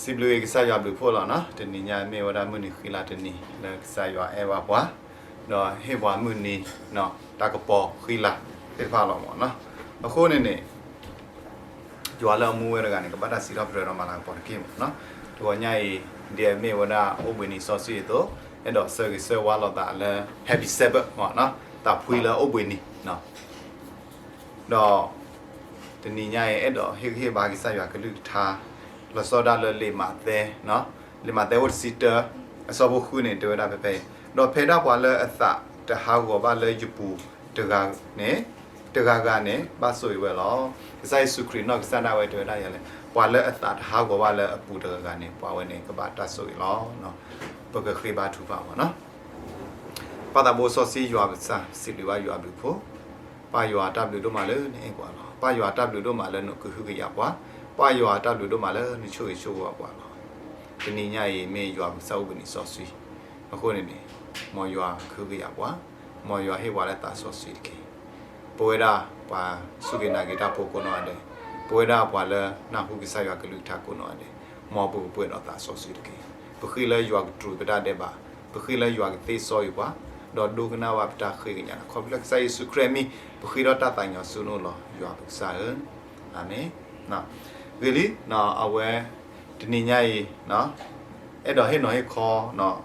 စံးဘျုးကစၢ်ယွၤဘျုးဖှိၣ်လီၤနီၤ. တနံၤညါမ့ၢ်ဝဲဒၣ်မုၢ်နံၤဃံလၤတနံၤ လၢကစၢ်ယွၤအဲၣ်ဘၣ်ပှၤ, ဒီးဟ့ၣ်ပှၤမုၢ်နံၤ တၢ်ကပီၤဃံလၤသ့ၣ်တဖၣ်လီၤမ့ၢ်နီၤ. အဃိန့ၣ်န့ၣ် ယွၤလၢအမူဝဲတဂၤန့ၣ် ကဘၣ်တၢ်စံးထီၣ်ပတြၢၤဒီးမၤလၤကပီၤတက့ၢ်မ့ၢ်နီၤ. တဂီၤညါအံၤ ဒ်အမ့ၢ်ဝဲဒၣ်အိၣ်ဘှံးနံၤစီဆှံအသိး, အဲၣ်ဒိးဆၢဂ့ၤဆၢဝါလိာ်သးလၢ Happy Sabbath မ့ၢ်နီၤ, သးဖှံလၢအိၣ်ဘှံးနံၤ ဒီး တနံၤညါအံၤ အဲၣ်ဒိးဟ့ၣ်ဂံၢ်ဟ့ၣ်ဘါကစၢ်ယွၤကလုၢ်ကထါ, လီၤဆီဒၣ်လၢလံာ်မးသဲ, လံာ်မးသဲအခိၣ်တဆံတၢ အဆၢဖိဃုန့ၣ် တဲဝဲဒၣ်ဖဲဖဲအံၤ, ဒီးဖဲဒၣ်ပှၤလၢအသးတဟးဂီၤဘၣ်လၢယပူၤတဂၤန့ၣ်, တဂၤဂၤန့ၣ် ဘၣ်ဆိၣ်ဂ့ၤဝဲလီၤ. ကစၢ်ယ့ၣ်ၡူးခရံာ်နီၢ်ကစၢ်ဒၣ်ဝဲတဲဝဲဒၣ်ယၤလဲၣ်, ပှၤလၢအသးတဟးဂီၤဘၣ်လၢအပူၤတဂၤဂၤန့ၣ် ပှၤဝဲန့ၣ်ကဘၣ်တၢ်ဆိၣ်ဂ့ၤလီၤ. ပကဃ့ဘါထုကဖၣ်မ့ၢ်နီၤ. ပၢ်သးဘိစီဆှံယွၤပကစၢ် စံးဘျုးဘၣ်ယွၤအဘျုးအဖှိၣ်, ပၢ်ယွၤတၢ်ဘျုးဒိၣ်မးလၢနအဲၣ်ပှၤလီၤ. ပၢ်ယွၤတၢ်ဘျုးဒိၣ်မးလၢနကဟုကယာ်ပှၤ, ပၢ်ယွၤတၢ်ဘျုးဒိၣ်မးလၢနဆိၣ်ဂ့ၤဆိၣ်ဝါပှၤလီၤ. တနံၤညါအံၤ မ့ၢ်ယွၤပကစၢ်အိၣ်ဘှံးနံၤစီဆှံ, အဃိန့ၣ်န့ၣ် မ်ယွၤကဟုကယာ်ပှၤ, မ်ယွၤဟ့ၣ်ပှၤလၢသးစီဆှံတက့ၢ်. ပဝဲဒၣ်ပှၤစူၢ်က့ၤနာ်က့ၤတၢ်ဖိကိးနီၢ်ဂၤဒဲး, ပဝဲဒၣ်ပှၤလၢနၢ်ဟူကစၢ်ယွၤကလုၢ်ကထါကိးနီၢ်ဂၤဒဲး, မ်ပကပှဲၤဒီးသးစီဆှံတက့ၢ်. ပဃ့လၢယွၤကတြူာ်ပတၢ်ဒဲးဘး, ပဃ့လၢယွၤကသ့စီကွံာ်ပှၤ, ဒီးဒိကနၣ်ဘၣ်ပတၢ်ဃ့ကညးန့ၣ် ခီဖျိလၢကစၢ်ယ့ၣ်ၡူးခရံာ်အမံၤ, ပဃ့ဒီးတၢ်သးကညီၤဆူနအိၣ်လီၤ ယွၤပကစၢ်ဧၢ, အၤမ့ၣ်. ဂ့ၤလံ, အဝဲ တနံၤညါအံၤ အဲၣ်ဒိးဟ့ၣ်နီၤဟ့ၣ်ခီ ဒုးသ့ၣ်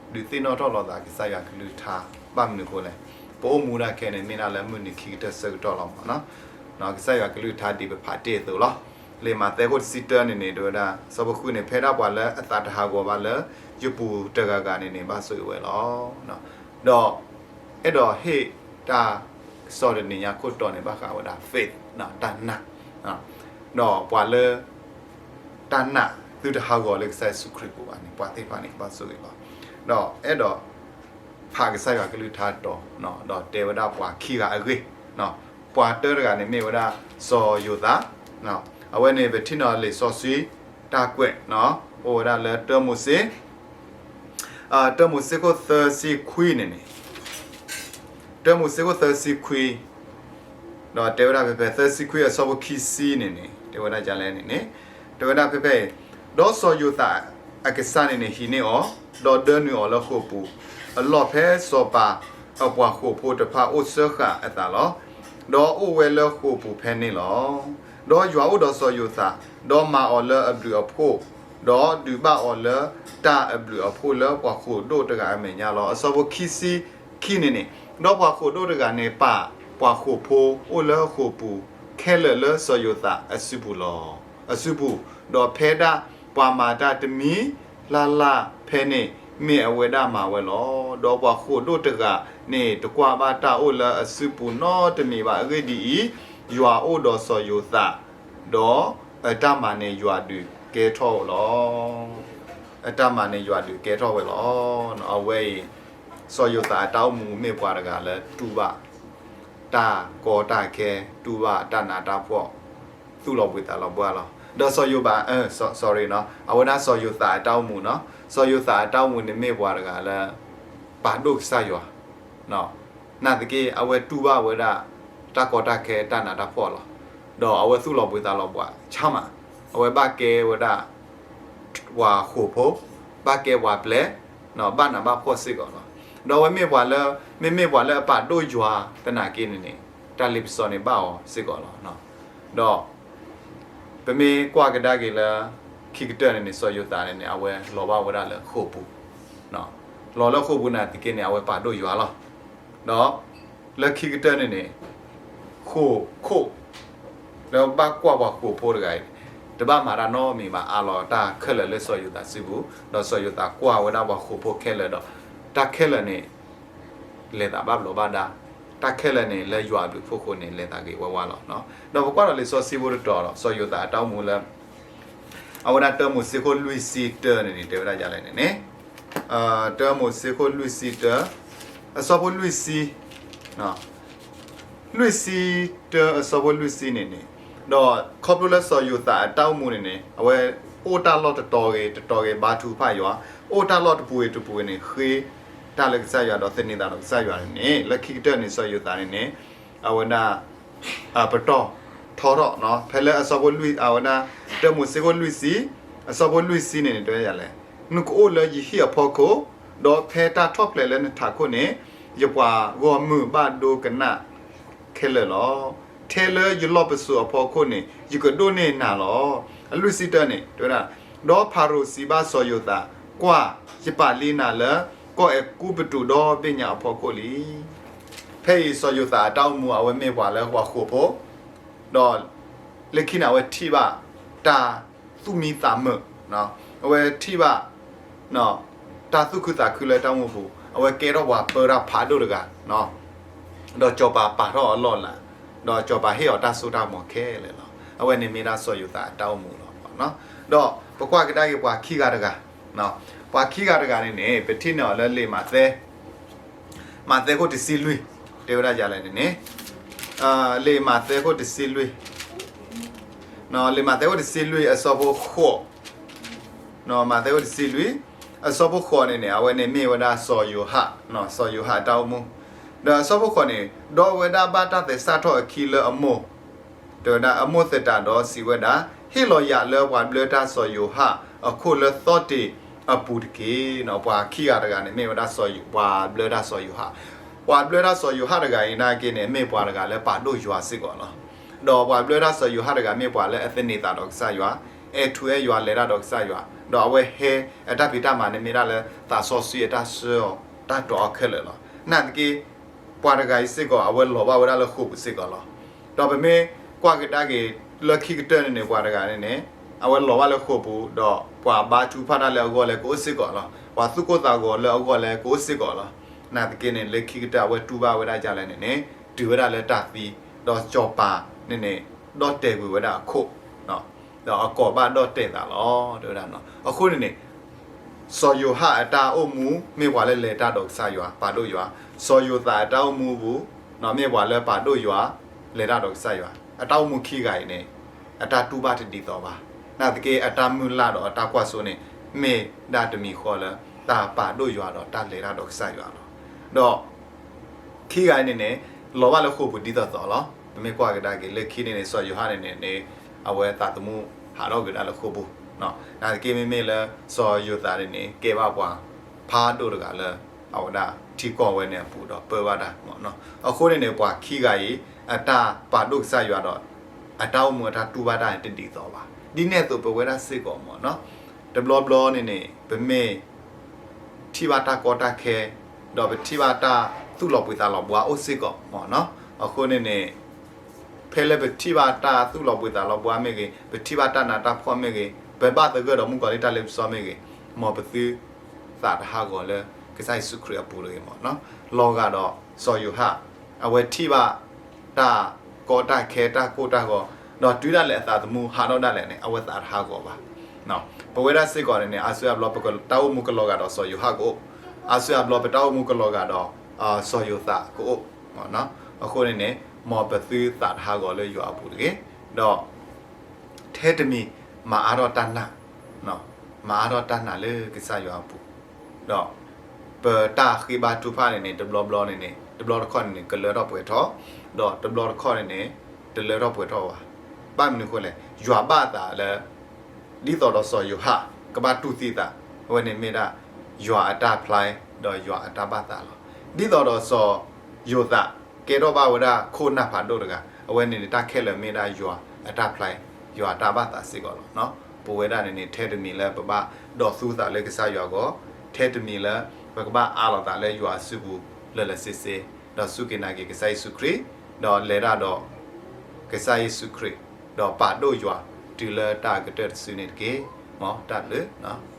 နီၣ်ထီၣ်လိာ်သးကစၢ်ယွၤကလုၢ်ကထါ, ဘၣ်မနုၤအဃိလဲၣ်, ပအိၣ်မူဒၣ်ခဲအံၤန့ၣ် မ့ၢ်ဒၣ်လၢမုၢ်နံၤခံကတၢၢ်ဆၢကတီၢ်လီၤမ့ၢ်နီၤ. ကစၢ်ယွၤကလုၢ်ကထါဒ်ပဖးတ့ၢ်အသိးလီၤ. လံာ်မးသဲအခိၣ်တဆံတၢန့ၣ်န့ၣ် တဲဝဲဒၣ် အဆၢဖိဃုန့ၣ် ဖဲဒၣ်ပှၤလၢအသးတဟးဂီၤဘၣ်လၢယပူၤတဂၤဂၤန့ၣ်န့ၣ် ဘၣ်ဆိၣ်ဂ့ၤဝဲလီၤ. ဒီး အဲၣ်ဒိးဟ့ၣ်တၢ်ကစီၣ်တနံၤညါခိၣ်တီန့ၣ် ဘၣ်ဃးဝဲဒၣ် faith တၢ်နာ်, ဒီးပှၤလၢ တၢ်နာ်သုတဟးဂီၤလၢကစၢ်ယ့ၣ်ၡူးခရံာ်အပူၤဘၣ်န့ၣ် ပှၤသ့ၣ်တဖၣ်န့ၣ် ကဘၣ်ဆိၣ်ဂ့ၤလီၤ. ဒီးအဲၣ်ဒိး ဖးကစၢ်ယွၤကလုၢ်ကထါတီၤ, ဒီးတဲဝဲဒၣ်ပှၤခံဂၤအဂ့ၢ်, ပှၤတၢတဂၤန့ၣ်မ့ၢ်ဝဲဒၣ်စီၤယိၤသး, အဝဲန့ၣ် ပထံၣ်နီၤလံာ်စီဆှံတၢ်ကွဲး အိၣ်ဝဲဒၣ်လၢတၢမိၤၡ့ တၢမိၤၡ့ခိၣ်သၢဆံခွံန့ၣ်န့ၣ်, တၢမိၤၡ့ခိၣ်သၢဆံခွံ ဒီးတဲဝဲဒၣ်ဖဲဖဲ သၢဆံခွံအဆၢဖိခံဆံန့ၣ်န့ၣ် တဲဝဲဒၣ်ဒ်လဲၣ်န့ၣ်န့ၣ်, တဲဝဲဒၣ်ဖဲဖဲအံၤ, ဒီးစီၤယိၤသးအကစၢ်န့ၣ်န့ၣ် ဟံးန့ၢ်အီၤ, ဒီးဒၢနုာ်အီၤလၢဃိာ်ပူၤ, အလီၢ်ဖဲစီၤပၤအပှၤဃိာ်ဖိတဖၣ်အိၣ်စၢဃာ်အသးလီၤ. ဒီးအိၣ်ဝဲလၢဃိာ်ပူၤဖဲန့ၣ်လီၤ. ဒီးယွၤအိၣ်ဒီးစီၤယိၤသး, ဒီးမၤအီၤလၢအဘျုးအဖှိၣ်, ဒီးဒုးဘၣ်အီၤလၢတၢ်အဘျုးအဖှိၣ်လၢပှၤဃိာ်ဒိၣ်တဂၤအမဲာ်ညါလီၤ. အဆၢဖိခံဆံခံန့ၣ်န့ၣ်, ဒီးပှၤဃိာ်ဒိၣ်တဂၤန့ၣ် ပာ်ပှၤဃိာ်ဖိအိၣ်လၢဃိာ်ပူၤခဲလၢာ်လၢစီၤယိၤသးအစုပူၤလီၤ. အစုပူၤ, ဒီးဖဲဒၣ်ပှၤမၤတၢ်တမံၤလၢ်လၢ်ဖဲန့ၣ် မ့ၢ်အဝဲဒၣ်မၤဝဲလီၤ. ဒီးပှၤဃိာ်ဒိၣ်တဂၤန့ၣ် တကွၢ်ဘၣ်တၢ်အိၣ်လၢအစုပူၤနီတမံၤဘၣ်. အဂ့ၢ်ဒ်အံၤ, ယွၤအိၣ်ဒီးစီၤယိၤသး, ဒီးအတၢ်မၤန့ၣ်ယွၤဒုးကဲထီၣ်ဝဲလီၤ. အတၢ်မၤန့ၣ်ယွၤဒုးကဲထီၣ်ဝဲလီၤ. အဝဲအံၤ စီၤယိၤသးအတၢ်အိၣ်မူမ့ၢ်ပှၤတဂၤလၢတူၢ်ဘၣ်တၢ်ကီတၢ်ခဲ, တူၢ်ဘၣ်တၢ်နးတၢ်ဖှီၣ်, သူၣ်လီၤဘှံးသးလီၤဘှါလီၤ. ဒီးစီၤယိၤဘး, အၢ, sorry နီၤ, အဝဲဒၣ်စီၤယိၤသးအတၢ်အိၣ်မူနီၤ, စီၤယိၤသးအတၢ်အိၣ်မူန့ၣ်မ့ၢ်ပှၤတဂၤလၢ ပာ်ဒိၣ်ကစၢ်ယွၤ နာ်သက့ အဝဲတူၢ်ဘၣ်ဝဲဒၣ် တၢ်ကီတၢ်ခဲ တၢ်နးတၢ်ဖှီၣ်လီၤ. ဒီးအဝဲသူၣ်လီၤဘှံးသးလီၤဘှါဆါမး, အဝဲဘၣ်ကဲဝဲဒၣ် ပှၤဃိာ်ဖိ, ဘၣ်ကဲပှၤပျဲၢ်, ဘၣ်နးဘၣ်ဖှီၣ်စ့ၢ်ကီးလီၤ. ဒီးအဝဲမ့ၢ်ပှၤလၢ, မ့မ့ၢ်ပှၤလၢအပာ်ဒိၣ်ယွၤသနာ်က့န့ၣ်န့ၣ် တၢ်လ့ပစီန့ၣ်ဘၣ်အီၤစ့ၢ်ကီးလီၤ. ဒီး ပမ့ၢ်ကွၢ်ကဒါက့ၤလၢ ခံကတၢၢ်န့ၣ်န့ၣ် စီၤယိၤသးန့ၣ်န့ၣ် အဝဲလီၤဘၣ်ဝဲဒၣ်လၢဃိာ်ပူၤ, လီၤလၢဃိာ်ပူၤနာ်သက့န့ၣ် အဝဲပာ်ဒိၣ်ယွၤလီၤ. ဒီးလၢခံကတၢၢ်န့ၣ်န့ၣ် ဃိာ်ခိၣ် လၢဘၣ်ကွၢ်ပှၤဃိာ်ဖိတဂၤအံၤ တဘၣ်မၤတၢ်နီတမံၤဘၣ်, အးလီၤတၢ်ခဲလၢာ်လၢစီၤယိၤသးစုပူၤ, ဒီးစီၤယိၤသးကွၢ်ဝဲဒၣ်ပှၤဃိာ်ဖိခဲလၢာ်ဒီး တၢ်ခဲလၢာ်န့ၣ် လဲၤသးဘၣ်ဘျီးဘၣ်ဒါ, တၢ်ခဲလၢာ်န့ၣ် လၢယွၤအဘျုးအဖှိၣ်အဃိန့ၣ် လဲၤသးဂ့ၤဝါဝါလီၤ. ဒီးပကွၢ်ဒီးလံာ်စီဆှံဖိတတီၤဒီး စီၤယိၤသးအတၢ်အိၣ်မူလၢ အဝဲဒၣ်တၢမိၤၡ့ခိၣ်လွံၢ်ဆံတၢန့ၣ်န့ၣ် တဲဝဲဒၣ်ဒ်လဲၣ်န့ၣ်န့ၣ်, တၢမိၤၡ့ခိၣ်လွံၢ်ဆံတၢ အဆၢဖိလွံၢ်ဆံ လွံၢ်ဆံတၢအဆၢဖိလွံၢ်ဆံန့ၣ်န့ၣ်, ဒီးခီဖျိလၢစီၤယိၤသးအတၢ်အိၣ်မူန့ၣ်န့ၣ် အဝဲအိၣ်တၢ်လီၢ်တတီၤဂ့ၤ တတီၤဂ့ၤ ဘါထုကဖၣ်ယွၤ, အိၣ်တၢ်လီၢ်တပူၤဂ့ၤတပူၤဂ့ၤန့ၣ် ဃ့တၢ်လၢကစၢ်ယွၤဒီးသန့ၤသးဒီးကစၢ်ယွၤန့ၣ်န့ၣ် လၢခံကတၢၢ်န့ၣ် စီၤယိၤသးန့ၣ်န့ၣ် အဝဲဒၣ် ပတီၢ်ထီထီၣ် ဖဲလၢအဆၢဖိလွံၢ် အဝဲဒၣ် တၢမိၤၡ့ခိၣ်လွံၢ်ဆံ အဆၢဖိလွံၢ်ဆံန့ၣ်န့ၣ် တဲဝဲဒ်လဲၣ်, နကအိၣ်လၢယဟံၣ်အဖီခိၣ်, ဒီးဖဲတၢ်ထီၣ်ဖျဲးလၢနထးခိၣ်န့ၣ်, ယပှၤဂီၢ်မုၢ်ဘၣ်ဒိကနၣ်ခဲလၢာ်လီၤ. ထဲလၢယလီၢ်ပစိာ်အဖီခိၣ်န့ၣ် ယကဒိးန့ၢ်နၤလီၤ. အလွံၢ်ဆံတၢန့ၣ် တဲဝဲဒၣ်, ဒီးဖၤရိၤစံးဘၣ်စီၤယိၤသး, ကွၢ်, ယပာ်လံနၤလၢ ကီၢ်အဲၤကူပတူးဒီဘ့ၣ်ညါအဖီခိၣ်လံ. ဖဲအံၤစီၤယိၤသးအတၢ်အိၣ်မူ အဝဲမ့ၢ်ပှၤလၢပှၤဃိာ်ဖိ, ဒီးလၢခံန့ၣ် အဝဲထံၣ်ဘၣ် တၢ်သူၣ်မံသးမုာ်, အဝဲထံၣ်ဘၣ် တၢ်သူၣ်ခုသးခုလၢတၢ်အိၣ်မူပူၤ, အဝဲကဲထီၣ်ပှၤပၢတၢ်ဖးဒိၣ်တဂၤ, ဒီးစီၤပၤပာ်ထီၣ်အလီၢ်အလၤ, ဒီးစီၤပၤဟ့ၣ်အီၤတၢ်စိတၢ်ကမီၤခဲလၢာ်လီၤ. အဝဲန့ၣ်မ့ၢ်ဒၣ်စီၤယိၤသးအတၢ်အိၣ်မူလီၤ. ဒီးပကွၢ်ကဒါက့ၤပှၤခံဂၤတဂၤ, ပှၤခံဂၤတဂၤန့ၣ်န့ၣ် ပထံၣ်န့ၢ်အီၤလၢလံာ်မးသဲ မးသဲခိၣ်တဆံလွံၢ်, တဲဝဲဒၣ်ယၤလဲၣ်န့ၣ်န့ၣ်, လံာ်မးသဲခိၣ်တဆံလွံၢ်, လံာ်မးသဲခိၣ်တဆံလွံၢ် အဆၢဖိဃိး, မးသဲခိၣ်တဆံလွံၢ် အဆၢဖိဃိးန့ၣ်န့ၣ် အဝဲန့ၣ်မ့ၢ်ဝဲဒၣ်စီၤယိၤဟၣ်, စီၤယိၤဟၣ်အတၢ်အိၣ်မူ, ဒီးအဆၢဖိဃိးန့ၣ် ဒီးအဝဲဒၣ်ဘၣ်တၢ်သဲးစၢ်ထီၣ်အခံလၢအမိၢ် တဲဝဲဒၣ်အမိၢ်သတးဒီးစံးဝဲဒၣ်, ဟ့ၣ်လီၤယၤလၢပှၤဘျၢတၢ်စီၤယိၤဟၣ်အခိၣ်လၢသီတ့ၢ်အပူၤတက့ၢ်. ပှၤခံဂၤတဂၤန့ၣ် မ့ၢ်ဝဲဒၣ်ပှၤဘျၢတၢ်စီၤယိၤဟၣ်, ပှၤဘျၢတၢ်စီၤယိၤဟၣ်တဂၤအံၤနာ်က့န့ၣ် မ့ၢ်ပှၤတဂၤလၢပာ်ဒိၣ်ယွၤစ့ၢ်ကီးလီၤ. ဒီးပှၤဘျၢတၢ်စီၤယိၤဟၣ်တဂၤမ့ၢ်ပှၤလၢအသန့ၤသးဒီးကစၢ်ယွၤ, အဲၣ်ထူအဲၣ်ယွၤလဲၤတၢ်ဒီးကစၢ်ယွၤ, ဒီးအဝဲဟဲအတၢ်ဖံးတၢ်မၤန့ၣ်မ့ၢ်ဒၣ်လၢသးစီဆှံအတၢ်ဆှၢအီၤတၢ်တီၤအီၤခဲလၢာ်လီၤ. နာ်သက့ ပှၤတဂၤအံၤစ့ၢ်ကီး အဝဲလီၤဘၣ်ဝဲဒၣ်လၢဃိာ်ပူၤစ့ၢ်ကီးလီၤ. ဒီးပမ့ၢ်ကွၢ်ကဒါက့ၤလၢခံကတၢၢ်န့ၣ်န့ၣ် ပှၤတဂၤန့ၣ်န့ၣ် အဝဲလီၤဘၣ်လၢဃိာ်ပူၤ ဒီးပှၤဘါထုကဖၣ်တၢ်လၢအဂီၢ်လၢကအိၣ်စ့ၢ်ကီးလီၤ. ပှၤသူၣ်ကိၢ်သးဂီၤလၢအဂီၢ်လၢကအိၣ်စ့ၢ်ကီးလီၤ. နာ်သက့န့ၣ် လၢခံကတၢၢ်အဝဲတူၢ်ဘၣ်ဝဲဒၣ်ဒ်လဲၣ်န့ၣ်န့ၣ် တုၤဝဲဒၣ်လၢတၢ်သံ, ဒီးစီၤပၤန့ၣ်န့ၣ် ဒီၣ်တဲာ်ကွံာ်ဝဲဒၣ်အခိၣ် ဒီးအကိးဘၣ်ဒီၣ်တဲာ်သးလီၤ တဲဝဲဒၣ်နီၤ. အဃိန့ၣ်န့ၣ် စီၤယိၤဟၣ်အတၢ်အိၣ်မူ မ့ၢ်ပှၤလၢလဲၤတၢ်ဒီးကစၢ်ယွၤ ပာ်ဒိၣ်ယွၤ, စီၤယိၤသးအတၢ်အိၣ်မူပူၤ မ့ၢ်ပှၤလၢပာ်ဒိၣ်ယွၤ လဲၤတၢ်ဒီးကစၢ်ယွၤ, အတၢ်အိၣ်မူခံဂၤအံၤန့ၣ် အတၢ်တူၢ်ဘၣ်တဒ်သိးဘၣ်. နာ်သက့ အတၢ်မုၢ်လၢ်ဒီးအတၢ်ကွၢ်စိန့ၣ် မ့ၢ်ဒၣ်တမံၤဃီလၢ တၢ်ပာ်ဒိၣ်ယွၤဒီးတၢ်လဲၤတၢ်ဒီးကစၢ်ယွၤလီၤ. ဒီး ခံဂၤအံၤန့ၣ်န့ၣ် လီၤဘၣ်လၢဃိာ်ပူၤဒ်သိးသိးလီၤ. ပမ့ၢ်ကွၢ်ကဒါက့ၤလၢခံန့ၣ်န့ၣ် စီၤယိၤဟၣ်န့ၣ်န့ၣ် အဝဲသးသမူဟးထီၣ်ကွံာ်ဒၣ်လၢဃိာ်ပူၤ, နာ်သက့မ့မ့ၢ်လၢစီၤယိၤသးန့ၣ်န့ၣ် ကဲဘၣ်ပှၤဖးဒိၣ်တဂၤလၢ အဝဲဒၣ်ထံကီၢ်ဝဲန့ၣ်အပူၤဒီးပၢဘၣ်တၢ်မ့ၢ်နီၤ. အဃိန့ၣ်န့ၣ် ပှၤခံဂၤအံၤ အတၢ်ပာ်ဒိၣ်ကစၢ်ယွၤဒီး အတၢ်အိၣ်မူအတၢ်တူၢ်ဘၣ်တၢ်န့ၣ်တဒ်သိးဘၣ်. ဒ်န့ၣ်အသိးပဝဲဒၣ်စ့ၢ်ကီးမ့ၢ်နီၤ, တဘျီဘျီန့ၣ်န့ၣ် ပမ့ၢ် ထံၣ်ဘၣ်တၢ်ကီတၢ်ခဲ, ဒီးပထံၣ်ဘၣ်တၢ်သူၣ်လီၤဘှံးသးလီၤဘှါအိၣ်စ့ၢ်ကီးမ့ၢ်နီၤ. အဃိန့ၣ်န့ၣ် ဖဲလၢပထံၣ်ဘၣ်တၢ်သူၣ်လီၤဘှံးသးလီၤဘှါမ့ၢ်ဂ့ၤ, ပထံၣ်ဘၣ်တၢ်နးတၢ်ဖှီၣ်မ့ၢ်ဂ့ၤ, ပဘၣ်သဂၢၢ်ဒီးမုၣ်ကီၤလံၢ်တၢ်လ့ပစီမ့ၢ်ဂ့ၤ, မ်ပသုသးတဟးဂီၤလၢကစၢ်ယ့ၣ်ၡူးခရံာ်အပူၤတဂ့ၤမ့ၢ်နီၤ. လီၤဂာ်ဒီးစီၤယိၤဟၣ် အဝဲထံၣ်ဘၣ် တၢ်ကီတၢ်ခဲတၢ်ကိၢ်တၢ်ဂီၤ, ဒီးတုၤဒၣ်လဲာ်အသးသမူဟးထီၣ်ဒၣ်လဲာ်န့ၣ် အဝဲသးတဟးဂီၤဘၣ်. ပဝဲဒၣ်စ့ၢ်ကီးန့ၣ်န့ၣ် အါစုအါဘျီပက တၢ်အိၣ်မူကလီၤဂာ်ဒီးစီၤယိၤဟၣ်ကအိၣ်, အါစုအါဘျီပတၢ်အိၣ်မူကလီၤဂာ်ဒီး စီၤယိၤသးကအိၣ်. အဃိန့ၣ်န့ၣ် မ်ပသုသးတဟးဂီၤလၢယွၤအပူၤတဂ့ၤ, ဒီး ထဲတမံၤ မၤအါထီၣ်တၢ်နာ်, မၤအါထီၣ်တၢ်နာ်လၢကစၢ်ယွၤအပူၤ, ဒီး ပတၢ်ဃ့ဘါထုကဖၣ်န့ၣ်န့ၣ် တဘျီဘျီန့ၣ်န့ၣ် တဘျီတခီၣ်န့ၣ်န့ၣ် ကလၢထီၣ်ပှဲၤထီၣ်, ဒီးတဘျီတခီၣ်န့ၣ်န့ၣ် တလၢထီၣ်ပှဲၤထီၣ်ဘၣ်. ဘၣ်မနုၤအဃိလဲၣ်, ယွၤဘၣ်အသးလၢ ဒ်သိးဒီးစီၤယိၤဟၣ် ကဘၣ်တူၢ်သံအသး, အဝဲန့ၣ်မ့ၢ်ဒၣ် ယွၤအတၢ်ဖျါ ဒီးယွၤအတၢ်ဘၣ်သးလီၤ. ဒ်သိးဒီးစီၤယိၤသး ကဲထီၣ်ဘၣ်ဝဲဒၣ်ခိၣ်နၢ်ဖးဒိၣ်တဂၤ, အဝဲန့ၣ်န့ၣ် တၢ်ခဲလၢာ်မ့ၢ်ဒၣ်ယွၤအတၢ်ဖျါ, ယွၤအတၢ်ဘၣ်သးစ့ၢ်ကီးလီၤ. ပဝဲဒၣ်န့ၣ်န့ၣ် ထဲတမံၤလၢပဘၣ်ဒိးသူသးလၢကစၢ်ယွၤအဂီၢ်, ထဲတမံၤလၢ ပကဘၣ်အးလီၤသးလၢယွၤအစုပူၤလၢာ်လၢာ်ဆ့ဆ့, ဒီးစူၢ်က့ၤနာ်က့ၤကစၢ်ယ့ၣ်ၡူးခရံာ်, ဒီးလဲၤတၢ်ဒီး ကစၢ်ယ့ၣ်ၡူးခရံာ်, ဒီးပာ်ဒိၣ်ယွၤ တုၤလၢတၢ်အကတၢၢ်တစုန့ၣ်တက့ၢ်. မ်တၢ်ဘျုး